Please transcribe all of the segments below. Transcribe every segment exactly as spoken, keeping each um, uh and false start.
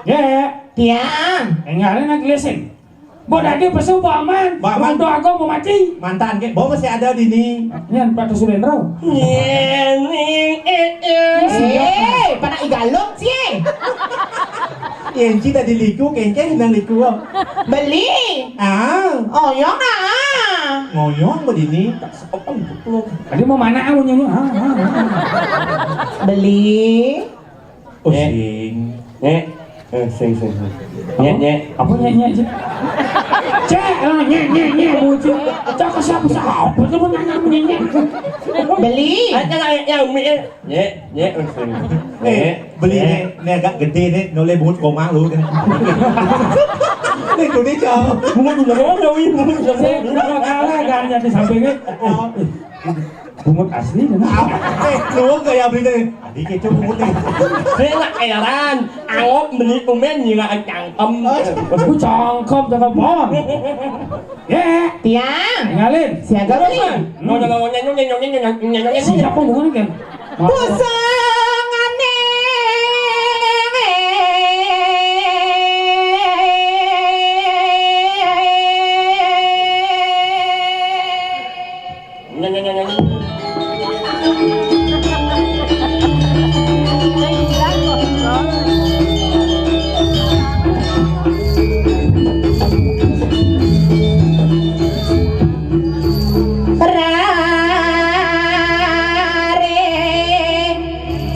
Nggih. Tiang. Enggalin nang gelisin. Mbok dadi pesu, Mbok Aman. Mbok Aman. Udah aku mau mati. Mantan ke, mbok masih ada di ni. Nyen Pak Surendra. Nyen, eh, eh. Eh, panak igalok, cie. Yen ci tadi liku, kengkeng nang liku. Beli. Ah. Ngoyong ah. Ngoyong begini. Tadi mau mana aku nyanyi? Ah, ah, ah. Beli. Pusing. Nyek. Eh, sing, sing, sing. Nyek, nyek. Apa nyek, nyek, nyek? Cek, ah, nyek, nyek, nyek, bocah. Cak ke siapa, siapa tuh mau nanya nyek, nyek? Beli. Ada yang, yang, nyek, nyek, nyek, eh, sing. Eh, nyek, beli nyek. Nih, nih agak gede nih, noleh bungut koma lu. Nih, kuning kau. Bungut udah mau, wi, bungut udah mau. Sing, kalau kalah, kan, yang di sampingnya. Oh. Bungut asli, kan? Eh, lu kayak beli nih. Adi keco bungut nih. Sing nak heran, angop beli umen nyinga cangkem. Aku cangkem, cangkem pohon. Ya. Tiang. Ngalin. Siaga beli. Siapa bungut kan? Pusangane. Rare.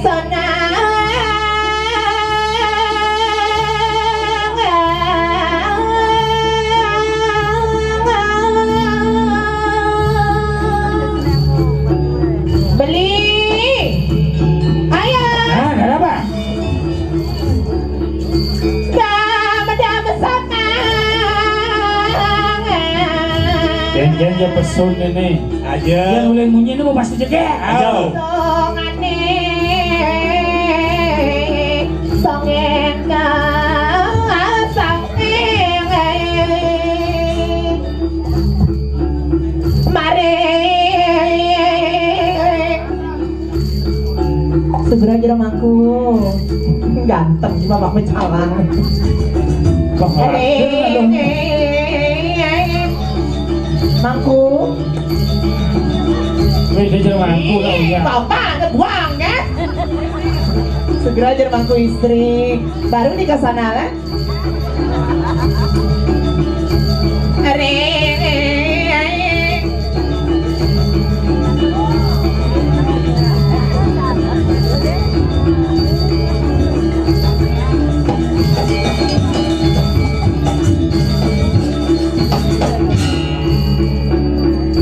Sonang. Beli. Ayo. Ah, ada apa? Dam, dam, sonang. Jangan ya pesun ini. Aja. Yang mulai munyi ini mau pasti jegek. Aja. Songane, songeng, songeng. Mari. Segera aja mangku. Ganteng sih bapak mencalang. Wah, mangku. Wih, dia jelema aku lah, iya. Bapak ngebuang, kan? Segera aja mangku istri. Baru di sana lah.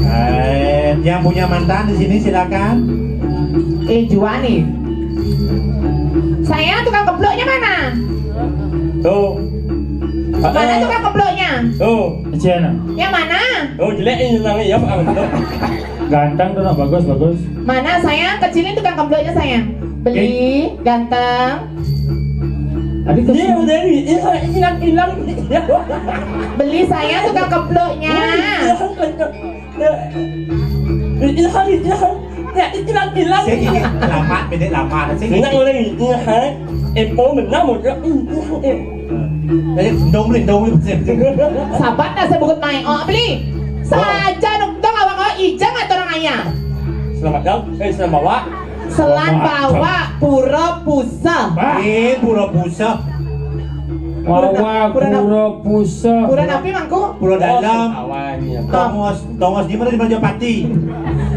Eh, yang punya mantan di sini silakan. Eh, Juani. Saya tukang kebloknya mana? Tuh. Mana tukang kebloknya? Tuh. Yang mana? Oh, jelek ini namanya ya, Pak Abang. Ganteng tuh, nah, bagus, bagus. Mana sayang? Kecilin tukang kebloknya, sayang. Beli, ganteng. Tadi kecil. Iya, udah, ini hilang, hilang. Beli, sayang, tukang kebloknya. Hilang, hilang. Ya, itu kan, itu kan. Ya, itu kan hilang. Sing, iki lama, pendek lama. Sing, enak iki. Orang ini, ya, hai. Epo menang, mau dia, ini, eh. Eh, dong, beli, dong, beli. Sabar, dah saya buka main. Oh, beli. Oh. Saja, dong, dong, awak, awak, ijang atau orang ayah? Selamat datang, eh, selamat bawa. Selan bawa, pura pusa. Eh, pura pusa. Wawa, pura, pura, pura pusa. Pura napi, mangku? Pura dalam. Oh, awan, iya. Tongos, tongos di mana di Majapati?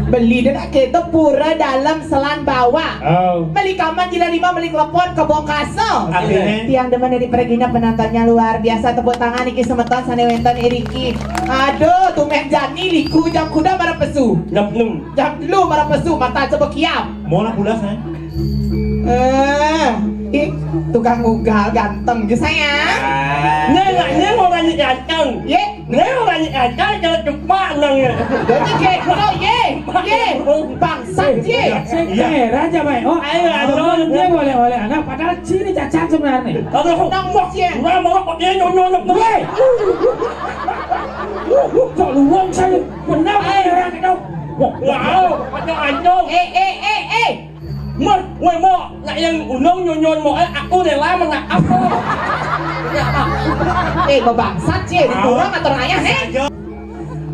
Beli dia nak kita pura dalam selan bawa. Oh. Beli kaman jila lima, beli klepon ke Bongkaso. Akhirnya? Tiang demen dari pergina penontonnya luar biasa. Tepuk tangan niki semeton sane wenten iriki. Aduh, tumeh jani liku jam kuda marang pesu. Jam enam. Jam telu marang pesu, mata coba kiam. Mau nak pulas, eh? Eh, ih, tukang ugal ganteng je, sayang. Ah. Nih, nak, nih mau nanya ganteng. Ye. Nih mau nanya ganteng, jangan cepat nang ya. Jadi kayak kau, ye, ye, bangsat, ye. Sing merah aja, baik. Oh, ayo, ayo. Dia boleh, boleh anak, padahal sini cacat sebenarnya. Kalau nang mok, ye. Nang mok, ye, nyonyo, nyonyo. Weh. Sok luwung saya benar orang itu. Wow, ada anjong. Eh, eh, eh, eh. Mah, weh, mau nak yang ulung nyonyon mau, eh, aku rela mengaku. Eh, bebangsat, Ci. Di pura ngatur ayah, eh.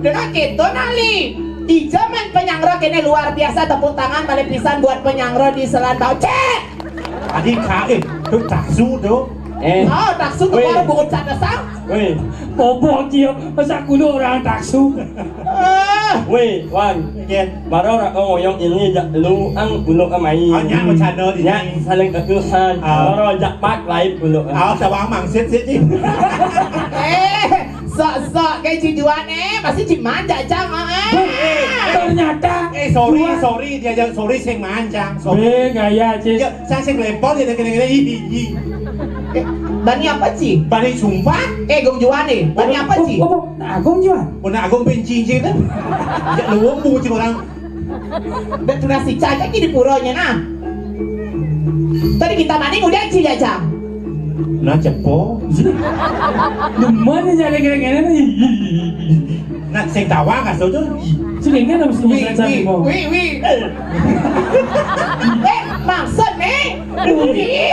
Dengar gitu, Nali. Di zaman penyangro kene luar biasa, tepuk tangan balik pisan buat penyangro di Selan Bau. Cek! Tadi kak, eh, tu taksu tu. Eh. Oh, taksu tu. Weh. Baru bungut sana sang. Weh. Bobo dia, masa kulo orang taksu. Ah. Weh, Wan. Yen. Baru orang ngoyong ini jak lu ang kulo amai. Oh, nyak bercanda di sini. Nyak saling ketusan. Ah. Baru jak pak lain kulo. Ah, sawang mangsit sih, Ci. Eh, sok-sok kayak Ci Juan, eh, pasti Ci manja, Cang, ah. Eh, ternyata Eh, sorry, Juan. Sorry, dia aja, sorry, sing manjang, sorry. Eh, gaya, Ci. Ya, saya sing lempar, ya, kena-kena, ih, ih, ih. Eh, bani apa, Ci? Bani sumpah. Eh, Gong Juan, eh. Bani apa, Ci? Oh, oh, oh, Agung Juan. Puna Agung benci, Ci, kan? Ya, lu bu, Ci, orang. Betul si Cang, Ci, di puranya, nah. Tadi kita maning udah, Ci, ya, Cang? Nah, cepo. Demen aja, kira-kira, nih. Nak sing tawa ka soto. Sing kan harus Wi, nyusahin wi, sama. Wi, wi. Eh, maksud nih? Wi.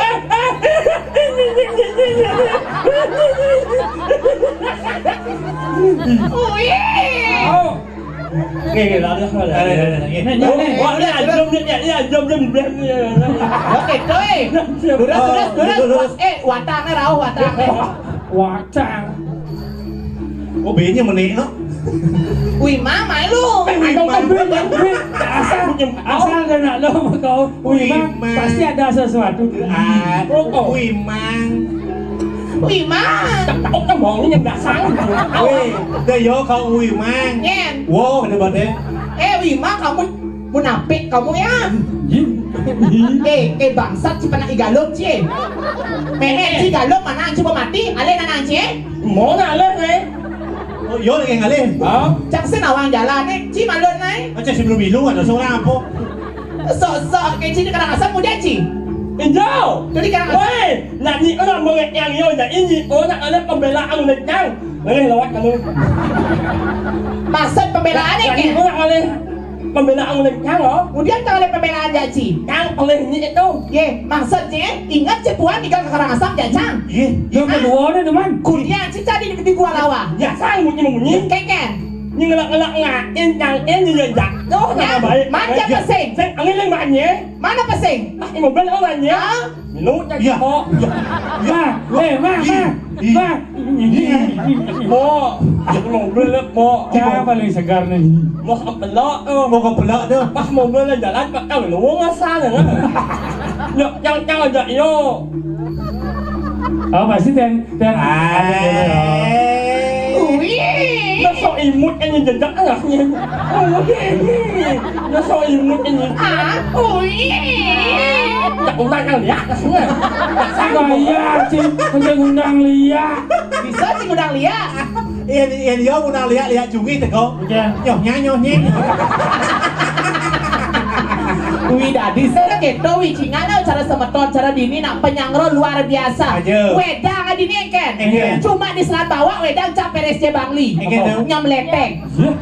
Wi. Oh. Oke, oke, lalu, lalu. Ada, ada, ada, oke. Nih, nih, nih. Wah, ini ajam, nih, ini ajam, nih, nih, nih. Oke, tuh, eh. Lurus, lurus, lurus, lurus. Eh, watangnya rauh, watangnya. Watang. Oh, B-nya menik, no? Wih, mama lu. Eh, Wih, Mama. Wih, asal, asal ada nak lo kau. Wih, Wih, Mang, Mang. Pasti ada sesuatu. Ah, oh, oh. Wih, Mang. Wih, Mang. Tak tahu kan bohongnya yang dasar. Wih, dah yo kau Wih, Mang. Nyen. Wow, ada badai. Eh, Wih, Mang, kamu munafik kamu ya. Ih. Eh, eh, bangsat, si pernah igalung, Ci. Memet, si galung mana, Ci, mau mati? Alih nana, Ci, eh? Mau ngalih, eh? Oh, yo, lagi ngalih. Hah? Cak sen awang jalan, eh. Ci, malun, eh. Macam sebelum milu, ada seorang apa? Sok-sok, kayak Ci, di Karangasem, udah, Ci. Injo. Jadi, Karangasem. Woi, nak ni orang mengenang yo, nak ini, oh, nak ada pembelaan, nak cang. Ngalih lewat kamu. Maksud pembelaan, eh, nak ni, kayak? Oh, nak ngalih. Pembelaan lencang, loh. Kemudian kalau ada pembelaan janji. Yang paling ini itu. Ye, maksudnya, ingat cepuan tiga ke Karangasem janjang. Ye, yang kedua ni, teman. Kudian si tadi di, di Gua Lawa. Ya, sang bunyi-bunyi. Keken. Ni ngelak-ngelak ngain, yang ini ya jatuh, nama baik. Mana pesing? Sing, angin yang banyak. Mana pesing? Ah, mobil orang ya. Ah? Minum tak kok. Ma, eh, ma, ma, ma. Mo, aku mau beli, mo. Siapa paling segar nih? Mau kepelak tu. Mau kepelak tu. Pas mau beli jalan, pakai lu ngasal ya. Yuk, yang, yang aja, yuk. Oh, pasti dan, dan. Wih. Dah sok imut kan yang jejak anaknya. Wih. Dah sok imut kan yang. Ah, wih. Tak undang kang lihat dah semua. Gaya sih, undang-undang lihat. Bisa sih undang lihat. Iya, iya, dia undang lihat, lihat cumi teko. Iya. Nyoh, nyoh, nyoh, nyoh. Wih, dadi saya keto, wih, cingan, cara semeton, cara dini, nak penyangro luar biasa. Aja. Wedang dini, Ken. Iya. Cuma di Selat Bawak, wedang cap beres je Bangli. Iya, Ken. Nyam leteng. Hah?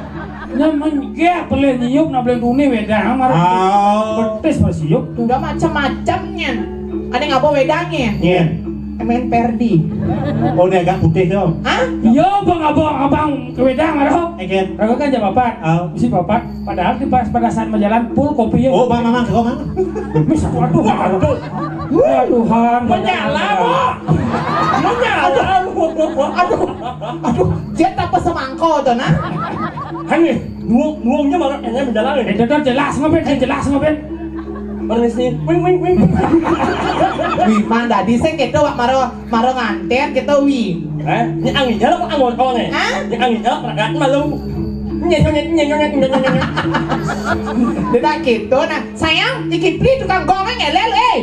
Nyam men-, gak boleh nyiup, nak boleh tuni wedang, marah. Oh. Betis pas siup. Udah macam-macamnya. Ada ngapa wedangnya? Iya. Main Perdi. Oh, dia agak putih tu. Hah? Iya, abang, abang, abang ke wedang, ada. Iya, Ken. Raga kan jam empat. Oh. Mesti bapak. Padahal di pas pada saat berjalan full kopi ya. Oh, bang, bang, bang, bang. Mis, waduh, waduh. Ya Tuhan, menyala, Bu. Menyala, Bu. Aduh, aduh, dia tak pesemangko tu, nah. Aneh, nuang, nuangnya malah kayaknya berjalan. Eh, dia jelas ngobet, dia jelas ngobet. Permisi, wing, wing, wing. Wih, Mang, dadi saya keto, Wak Maro. Maro nganter kita, wi. Eh, ni angin jalan apa angin kau ni? Hah? Ni angin jalan perangkat malu. Nyenyonyet, nyenyonyet, nyenyonyet. Dia dah gitu, nah. Sayang, di Kipli tukang gong ngelel, eh.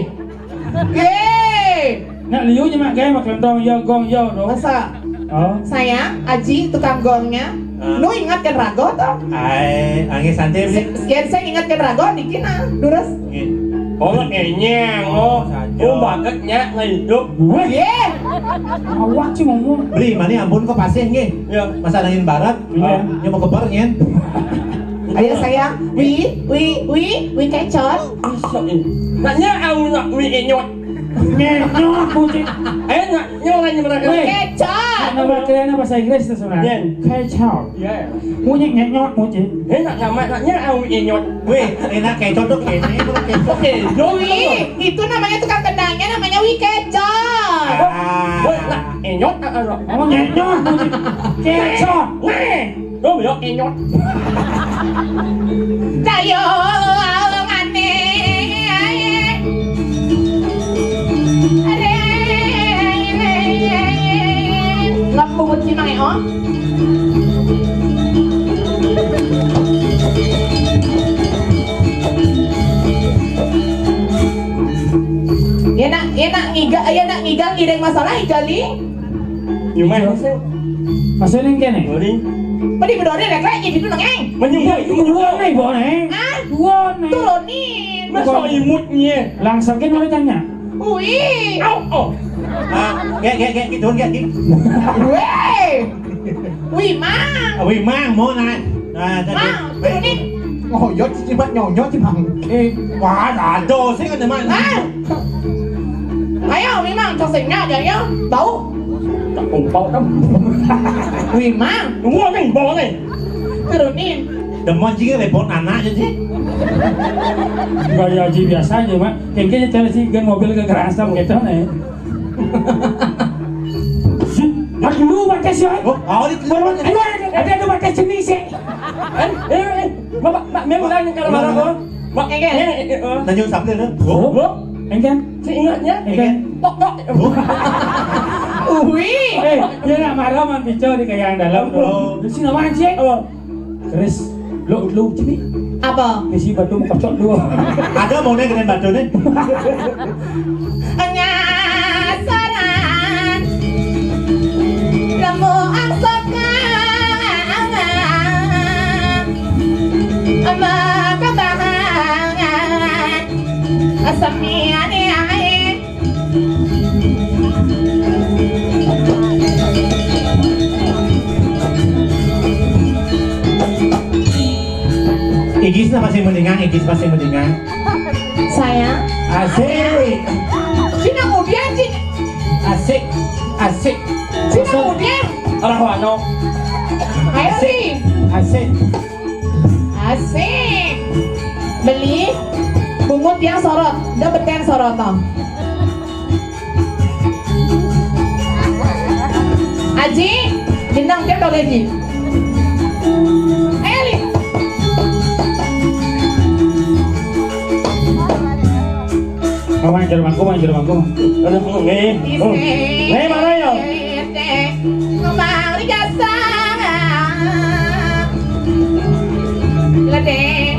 Eh. Nak liu je mak gaya mak kelentong, ya gong, ya, doh. Masa? Oh. Sayang, Aji, tukang gongnya. Ah. Nu ingat kan rago, toh? Ai, angin santai, Bli. Se-, sekian saya ingat kan rago, dikit, nah. Durus. Nggih. Oh, ngenyeng, oh. Saja. Oh, banget, Nyak, nggak hidup. Wah. Ye. Awak sih ngomong. Beli, mana ampun kok pasih, nggih. Ya. Masa angin barat? Iya. Yang mau kebar, nyen. Ayo, sayang. Wi, wi, wi, wi kecot. Bisa, ini. Nanya, aku nak wi inyot. Ngenyot, kucing. Eh, nak, nyolanya mereka. Weh. Kecot. Mana Kena bahasa Inggris tuh, Saudara. Yen. Kecot. Iya. Bunyi nyenyot, bunyi. Eh, nak nyamai, nak nyamai, enyot. Weh, enak kecot tuh kene, bukan kecot. Oke, yo, Wih, itu namanya tukang kendangnya, namanya Wih Kecot. Ah. Weh, nak enyot, ah, ah, oh, nyenyot, bunyi. Kecot. Weh, lo yo enyot. Tayo, ngane. Lembut sih, Mang, ya, oh. Ya nak, ya nak ngiga, ya nak ngiga ngideng masalah, Ijali. Nyumai, maksudnya. Maksudnya yang kene? Dori. Pedi bedori rek lagi gitu nengeng. Menyumai. Dua nih, Bo, nih. Ah? Dua nih. Turunin. Masa imutnya? Langsung kan udah tanya. Wih. Au, au. Ah, kayak, kayak, kayak gitu, kayak gitu. Wih. Wih, Mang. Ah, wih, Mang, mau naik. Nah, tadi. Mang, turunin. Oh, yo, cici mat nyonyo, ci Mang. Eh, wah, ada sih kan, teman. Mang. Ayo, Wih, Mang, cok sing nyak, ya, ya. Bau. Tak kumpau, kan. Wih, Mang. Semua kan bau nih. Turunin. Demen sih, repot anak aja sih. Gaya Aji biasa aja, Mak. Kengke nyetel sih, gan mobil ke kerasa, gitu, nih. Aduh, pakai sih. Oh, oh, di Aduh, ada, ada pakai jenis sih. Eh, eh, eh, Bapak, Pak, Mem, udah, kalau marah, Bang. Mak, eh, eh, eh, eh. Nanya sambil, eh. Oh, oh. Engken. Si ingatnya? Engken. Tok, tok. Oh. Ui. Eh, dia nak marah, man, bicara di kayak yang dalam, tuh. Oh. Di sini apaan sih? Oh. Terus, lu, lu, sini. Apa? Isi batu kocok dua. Ada mau nih, kena batu nih. Ngasaran. Lemu angsokan. Ama kabangan. Asamiane ae. Igis apa sih mendingan? Igis apa sih mendingan? Sayang. Asik. Sina kemudian sih. Asik, asik. Sina kemudian. Orang wano. Ayo sih. Asik. Asik. Beli bungut yang sorot, udah beten sorot, no. Aji, jenang dia kalau Aji. Ayo, Li. Kawan Jermanku, kawan Jermanku. Aduh, nih. Nih, mana ya? Kembang rijasa. Ledeng.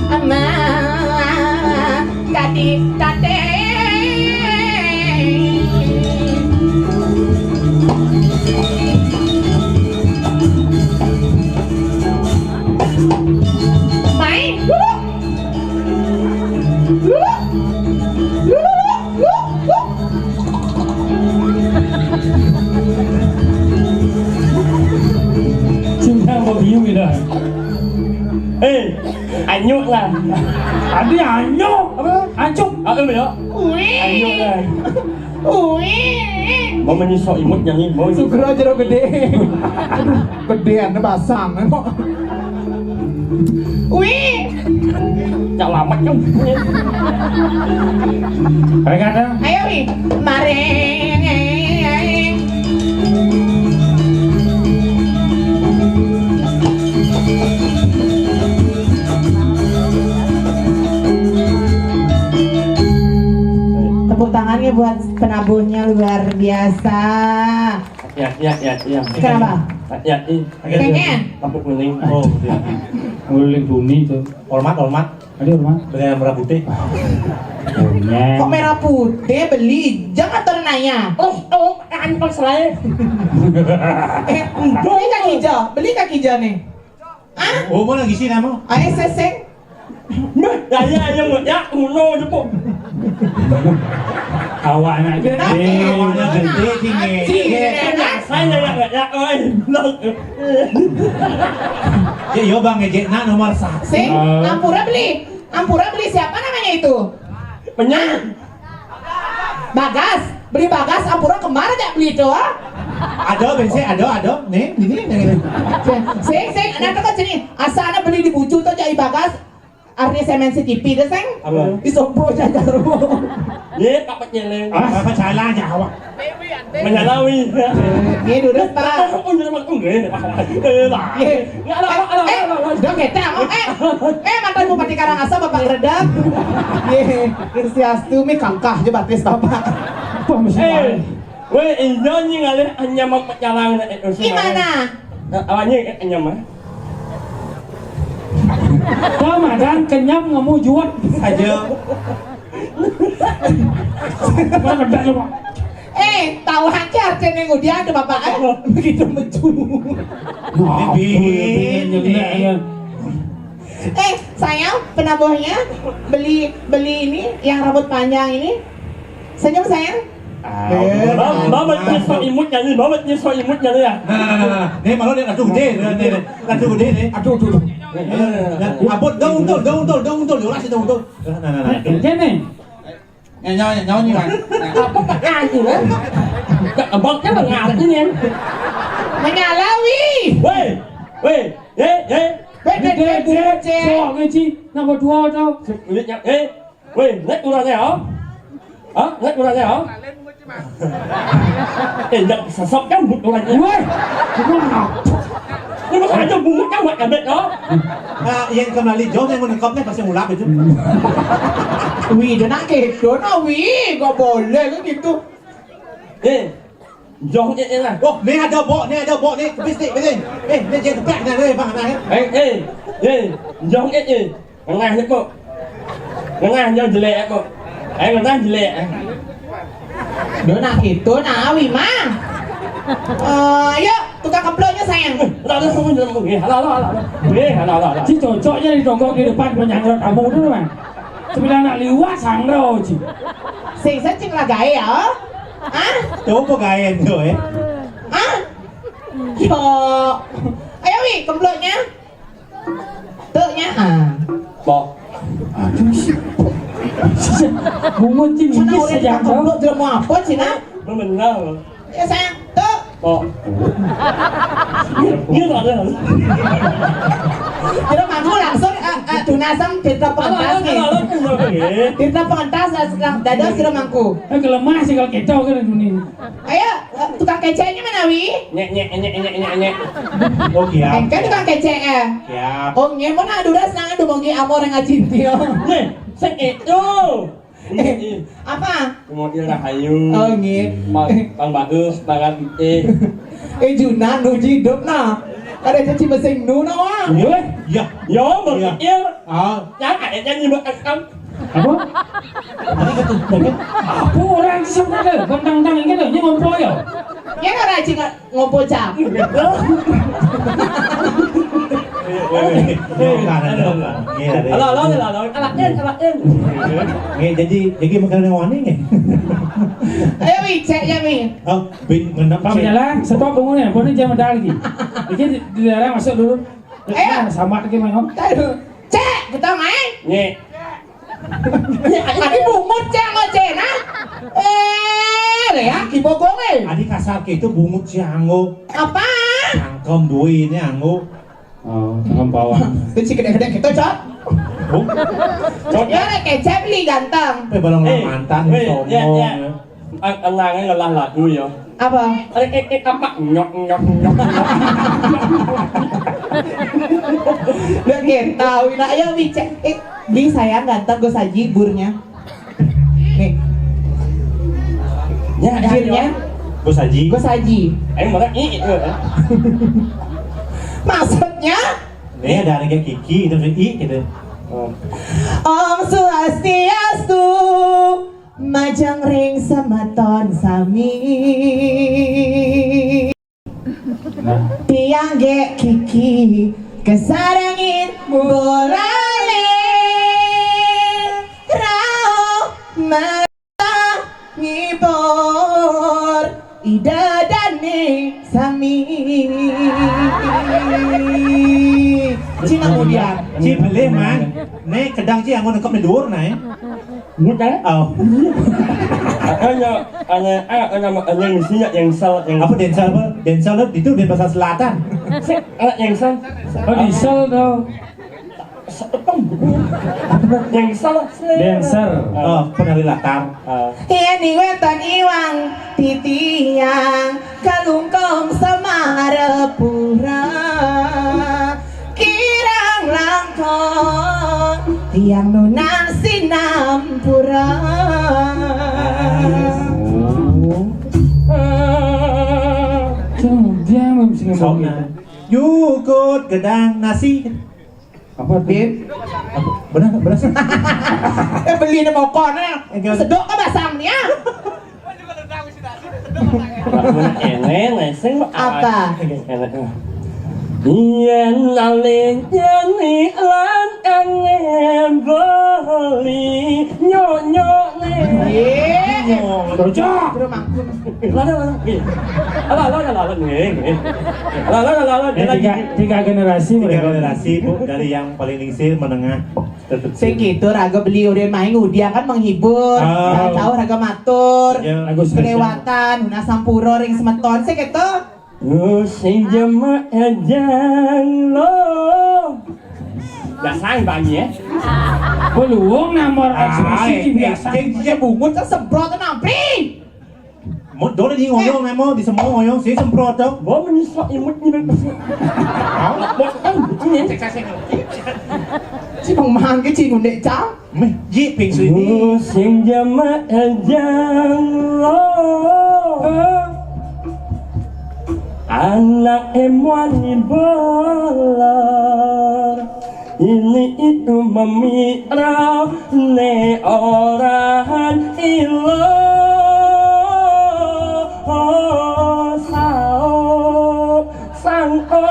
Ama kadi tate. Main. Cinta mau biu gitu. Eh, anyuk lah. Tadi anyuk. Apa? Ancuk. Ah, em, ya. Wih. Anyuk lah. Wih. Mau menyisok imut nyanyi, mau. Sugro jero gede. Aduh, gedean basang. Wih. Cak lamat kan. Ayo, Wi. Mari. Tepuk tangannya buat penabuhnya, luar biasa. Ya, ya, ya, ya. Kenapa? Ya, ya. Pengen? Lampu kuning. Oh, iya. Nguling bumi tuh. Hormat, hormat. Aduh, hormat. Bendera merah putih. Punya. Kok merah putih, beli? Jangan ternanya. Oh, oh, kan pas lain. Eh, beli kaki hijau, beli kaki hijau nih. Ah? Oh, mau lagi sih, nama? Ayo, seseng. Nah, ya, ya, ya, ya, uno aja, Pok. Awak anak gede. Awak anak gede, sini. Sini, ya, ya, ya, ya, oi, bilang. Ya, yo, Bang, ngejek nak nomor satu. Sing, ampura beli. Ampura beli siapa namanya itu? Penyanyi. Bagas. Beli Bagas, ampura kemana jak beli itu, ah? Ada, bensin, ada, ada. Nih, ini, nih. Sing, sing, ada tuh kan sini. Asal ada beli di bucu tuh jadi Bagas. Artinya semen si T V deh, Seng. Apa? Disopo jajar. Ye, kapet nyeleng. Ah, apa salah aja, awak. Menyalawi. Ye, durus, Pak. Oh, nyeleng aku nggih. Eh, lah. Ye. Nggak, lah, lah, lah, lah, lah. Udah kita, oh, eh. Eh, mantan Bupati Karangasem, Bapak Gredeg. Ye, Kristiastu, mi kangkah aja batis Bapak. Apa mesti Eh. Weh, iya nyi ngalih anyam apa nyalang nak itu sih. Gimana? Awaknya anyam ah. Kau makan kenyam ngemu juak. Aja. Mana bedak coba? Eh, tahu aja artinya ngudian tuh Bapak, eh? Begitu mecu. Wah, ini. Eh, sayang, penabuhnya beli beli ini yang rambut panjang ini. Senyum, sayang. Ah, Eh, Mbak, Mbak, Mbak, nyesok imut nyanyi, Mbak, nyesok imut nyanyi ya. Nah, nah, nah, nah, nah. Nih, malu nih, aduh, gede, nih, nih, nih. Aduh, gede, nih. Aduh, aduh, aduh. Nah, abot, daun tol, daun tol, daun tol, daun tol, daun tol. Nah, nah, nah, nah. Nah, ini nih. Nyawa, nyawa, nyawa, nyawa. Apa pakai anjing, eh? Abotnya mengaku nih. Menyalawi. Weh, weh, eh, eh. Weh, weh, weh, weh, weh. Cok, ngaji, nambah dua, tau. Ini, eh. Weh, naik kurangnya, oh. Hah? Naik kurangnya, oh. Eh, ndak sesok kan but kurangnya. Weh, ini mah aja bungut kan buat kabeh, oh. Nah, yang kembali jauh yang menekapnya pasti ngulap itu. Wih, dia nak gitu, nah, wih, gak boleh kan gitu. Eh, Jong eh eh lah. Oh, ni ada bok, ni ada bok ni. Bisik, bisik. Eh, ni dia teprak dah, eh, bang, nah, eh. Eh, eh, eh. Jong eh eh. Ngengah ni kok. Ngengah jong jelek kok. Eh, ngengah jelek eh. Dia nak gitu, nah, Wi, Mang. Eh, ayo, tukang keploknya, sayang. Lah, lah, lah, lah. Eh, lah, lah, lah, lah. Eh, lah, lah, lah, lah. Si cocoknya di tongkok di depan penyangga tamu tu, Mang. Sebilang nak liwat, sangrau, Ci. Sing, sing, cing lah gae, ya? Hah? Coba gae tu, eh. Hah? Yo. Ayo, Wi, kemploknya. Tuknya, ah. Pok. Aduh, si. Bungut, Ci, sana orang saja, kita kemplok, dia mau apa, Cina? Benar. Ya, sayang. Tuh. Oh. Iya, iya, ada. Kira mangku langsung, eh, eh, tunasem Tirta Pengentas nih. Halo, halo, halo, halo. Tirta Pengentas, eh, sedang dados kira mangku. Eh, kelemah sih kalau kita kan ini. Ayo, eh, tukang keceknya mana, Wi? Nyek, nyek, nyek, nyek, nyek, nyek. Oh, iya. Eh, kan tukang kecek, eh. Iya. Oh, nggih, mun aduh ras nang aduh monggi amor yang ngajin dia. Nih, sing itu. Eh, apa? Model rahayu. Oh, nggih. Bang bagus, tangan eh. Eh, Junan nuju hidup nah. Kada cuci besing nu nah, wah. Iya. Iya. Yo, berpikir. Ah. Yang ada nyanyi buat akam. Apa? Apa orang sebenarnya? Bentang-bentang ini tuh, ini ngumpul ya. Ya, kada cing Ngopo, Cak? Halo, halo, halo, halo. Alakin, alakin. Nggih, jadi, jadi makanan yang wani nggih. Ayo, Wi, cek ya, Wi. Oh, bin ngendap. Pak Menyala, stop dulu nih, pokoknya jangan ada lagi. Iki di daerah masuk dulu. Ayo. Nah, sama lagi, Mang. Tahu. Cek, kita main. Nggih. Adi bungut canggo cena. Eh, lea, ibu gue. Adi kasar ke itu bungut si anggo. Apa? Cangkem duwe ini anggo. Oh, cangkem bawang. Itu si gede-gede gitu, Cot. Oh. Cot ya, kecap li ganteng. Pe balong Eh, mantan weh, sombong. Ya, ya. Ang-, angangan ngelah lagu ya. Apa? Eh, eh, eh, apa? Nyok, nyok, nyok, nyok. Udah gitu, tahu. Nah, ayo, Wi, cek. Eh, Wi, sayang, ganteng, gue saji burnya. Nih. Ya, ya, Burnya. Ya. Gue saji. Gue saji. Ayo, mana? Ih, itu, ya. Maksudnya? Nih, ada harga Kiki, itu si I, gitu. Oh. Om Swastiastu. Majeng ring semeton sami. Nah. Tiang gek Kiki kesarengin bolale rauh merta ngibur ida dane sami. Kemudian, ci beli, Mang. Nih, kedang ci anggo nengkep di dhuwur, nah, ya. Bukan? Oh. Makanya, ada, ada nama, ada yang isinya yang salah, yang apa, Densel, apa? Densel itu di Denpasar Selatan. Sik, anak yang salah. Oh, Diesel tuh. Yang salah. Dancer. Oh, penari latar. Ah. Yén iwétan iwang titiang kalungkung Semarapura. Kirang langkung tiang nunas sinampura. Cung, dia mesti ngomong gitu. Jukut gedang nasi. Apa tuh? Dit. Apa? Benar, benar sih. Eh, beli ini mau kono. Eh, gimana? Sedok ke basang nih, ya. Lamun éné, nih, sing apa? Éné. Yén alih jani lan éné beli nyok-nyok nih. Iya. Nyok. Bocah. Bro mangkun. Lada, lada. Iya. Lada, lada, lada, nih, nih. Lada, lada, lada, ini lagi. Tiga, tiga generasi. Tiga generasi, Bu, dari yang paling lingsir, menengah. Sing gitu, raga beli udah main udah kan menghibur. Ah. Nah, jauh raga matur. Ya. Lagu spesial. Kelewatan, nunas sampura ring semeton, sing gitu. Sing jamaah jang lo. Dasar banyi ya. Beluwung nomor ekspresi biasa. Sing dia bungut kan semprot nampri. Mau dole di ngoyong, mau di semua ngoyong, sih semprot dong. Gua menyesal imut nih, pasti. Mau kan ini. Si pengmahan ke cing unik cang. Meh, ji ping sini. Sing jamaah jang lo. Anak emuan ibarat. Ini itu memirau ne orang ilo. Sao sang o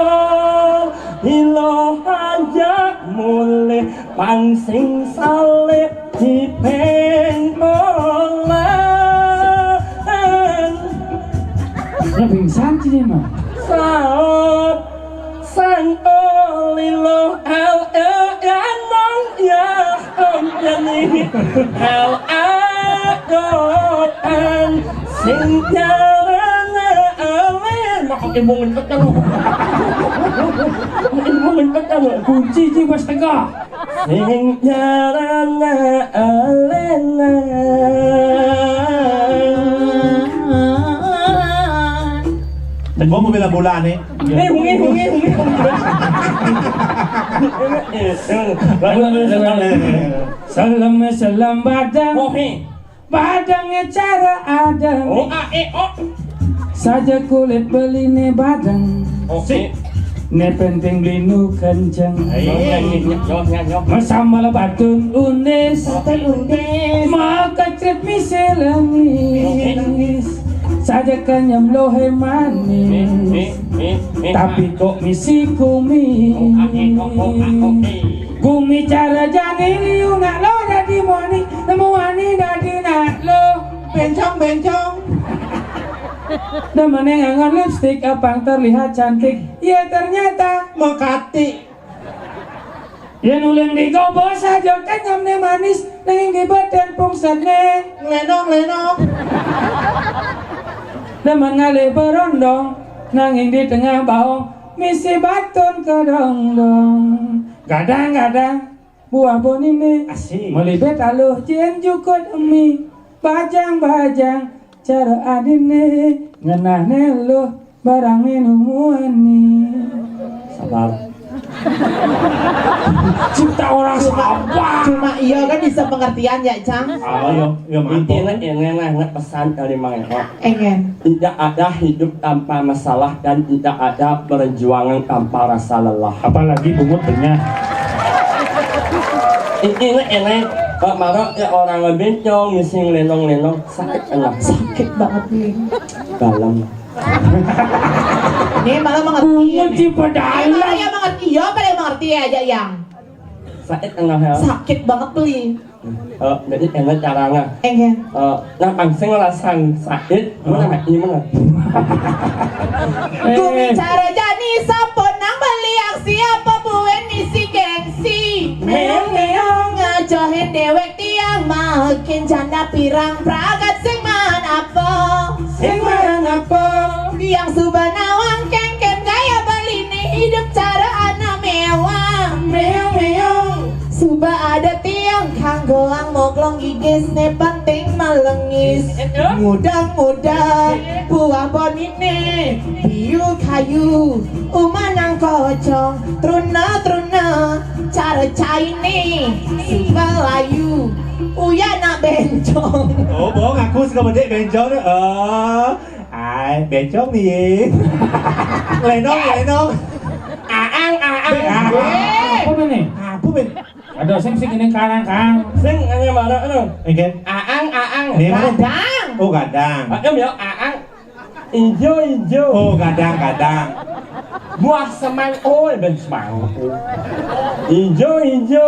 ilo aja mulih pansing salib dipeng. Lah pingsan sini mah. Saot sang olilo el enong ya onjani el adotan sing jarana ale. Mau imbungin petang. Mau imbungin petang. Kunci ji bos tegak. Sing jarana alena. Teko mau bela bola nih. Eh, wengi, wengi, wengi, wengi. Selem, selem badang. Oh, he. Badangé cara adang. Oh, a, e, o. Saja kulit beliné badang. Oke. Né penting beli nu kenceng. Iya, iya, iya, iya. Yo, yo, yo. Masambel batun undis. Batun undis. Makecrit misi lengis. Saja kenyem lohe manis. Eh, eh, eh, eh. Tapi kok misi kumis. Oh, a, e, o, o, a, o, e. Gumi cara jani liu nak lo dadi moni, nemu wani dadi nak lo. Bencong, bencong. Demené nganggo lipstik, apang terlihat cantik. Ya ternyata mekati. Yén uling digobo saja kenyemné manis, nanging di badan pungsetné. Nglenong, nglenong. Demen ngalih berondong, nanging di tengah baong, misi batun kedongdong. Gadang-gadang, buah boniné. Asik. Melibet aluh jén jukut emi. Bajang-bajang cara adiné. Ngenahné luh barangé numuani. Sabar. Cipta orang sabar. Cuma iya kan bisa pengertian ya, Cang? Oh, iya, iya, mantap. Intinya ini nah, nah, pesan dari Mang Eko. Engen. Tidak ada hidup tanpa masalah dan tidak ada perjuangan tanpa rasa lelah. Apalagi bungut benyah. Intinya enak, Pak Marok ya orang ngebencong, ngisi ngelenong-lenong, sakit enak. Sakit banget nih. Dalam. Ini malah mengerti. Bungut ya, sih nih. Padahal. Ini malah yang mengerti, ya, pada yang mengerti ya aja yang. Sakit enak ya. Sakit banget beli. Eh, jadi enak caranya. Enggak. Eh, nah, pansing ngerasang sakit, mana Eh. Ini mana? Gumi cara jani sampun nang beli aksi apa buin misi Kin janda pirang pragat sing maan apa? Sing maan apa? Tiang suba nawang kengken gaya Baliné, hidup cara anak mewah. Meong meong. Suba ada tiang kanggoang moglong gigis né penting malengis. Ngudang-ngudang buah boniné, biu kayu, umanang kocong, truna-truna, cara cainé, suba layu, uya nak bencong. Oh, bohong aku suka bedek bencong. Oh, ai, bencong nih. Lenong, lenong. Aang, aang. Be-, ah, Eh. Apa nih? Apa, Ben? Ada sing sing ini karang kang. Sing hanya mana anu? Oke. Aang, aang. Ini mana? Gadang. Oh, gadang. Aang ya, aang. Ijo, ijo. Oh, gadang, gadang. Buah semang, oh, ben semang. Ijo, ijo.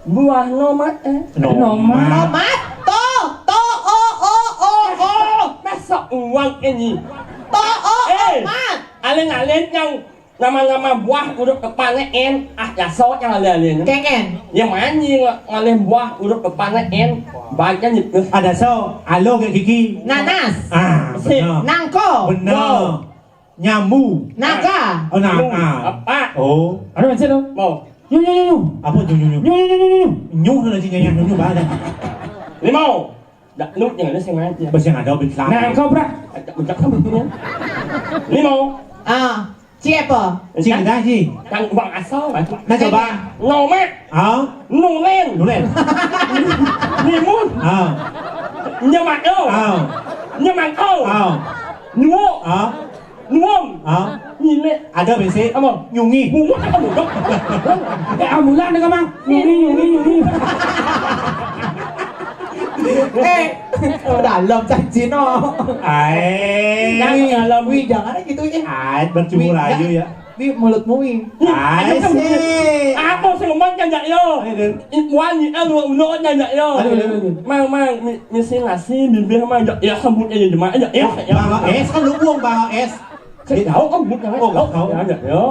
Buah nomat, eh. Nomat. Nomat. Tuh, tuh, oh, oh, oh, oh. Masa uang ini? Tuh, oh, Eh. Omat. Alin-alin yang nama-nama buah urut depannya N, ah, ya so yang alin-alin. Keng N. Yang mana ng-, ngalih buah urut depannya N, baca gitu. Ada so, alo gak gigi. Nanas. Ah, Sih. Benar. Nangko. Benar. Go. Nyambu. Naga. Oh, naga. Apa? Oh. Ada macam tu. Mau. Nyu, nyu, nyu, nyu. Apa nyu, nyu, nyu? Nyu, nyu, nyu, nyu, nyu. Nyu lagi nyanyi nyu, nyu, badan. Limau. Dak, lu jangan ada sengaja. Bas yang ada, bin Islam. Nah, kau, Bra. Ajak, ajak kamu punya. Limau. Ah, ci apa? Ci, dah, ci. Kan uang asal, kan? Nah, coba. Noma. Ah? Nulen. Nulen. Nimun. Ah. Nyemakau. Ah. Nyemangkau. Ah. Nyuo. Ah. Nuom. Ah. Nyilek. Ada besi. Apa? Nyungi. Bungut apa bungut? Eh, amulan dengan mang. Nyungi, nyungi, nyungi. Eh, dalam janji no. Ai. Dalam. Wih, jangan gitu, eh. Ai, bercumur Wih, ayu ya. Wih, mulutmu, Wih. Ai, Ayo, sih. Apa sih ngomong kan, Cak, yo? Ayo, Dun. Iwan ni anu ulo nanya yo. Aduh, aduh, aduh. Mang, mang, mi-, misi nasi bibir mang, ya, ya, sebut aja jemaah, ya, ya, ya. Bang S kan lu buang Bang S. Saya tahu kan bukan. Oh, tahu. Ya, ya, ya.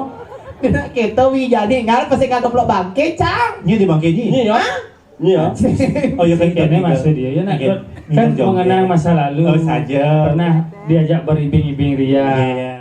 Kena kita wi jadi ngar pasti kata pelok bangke, Cang. Ini di bangke ni. Ni ya. Hah? Ni ya. Oh, ya, kan Ini kita. Maksud dia ya nak Oke. Kan Minum joget. Mengenang masa lalu. Oh, saja. Pernah diajak beribing-ibing ria. Iya, iya.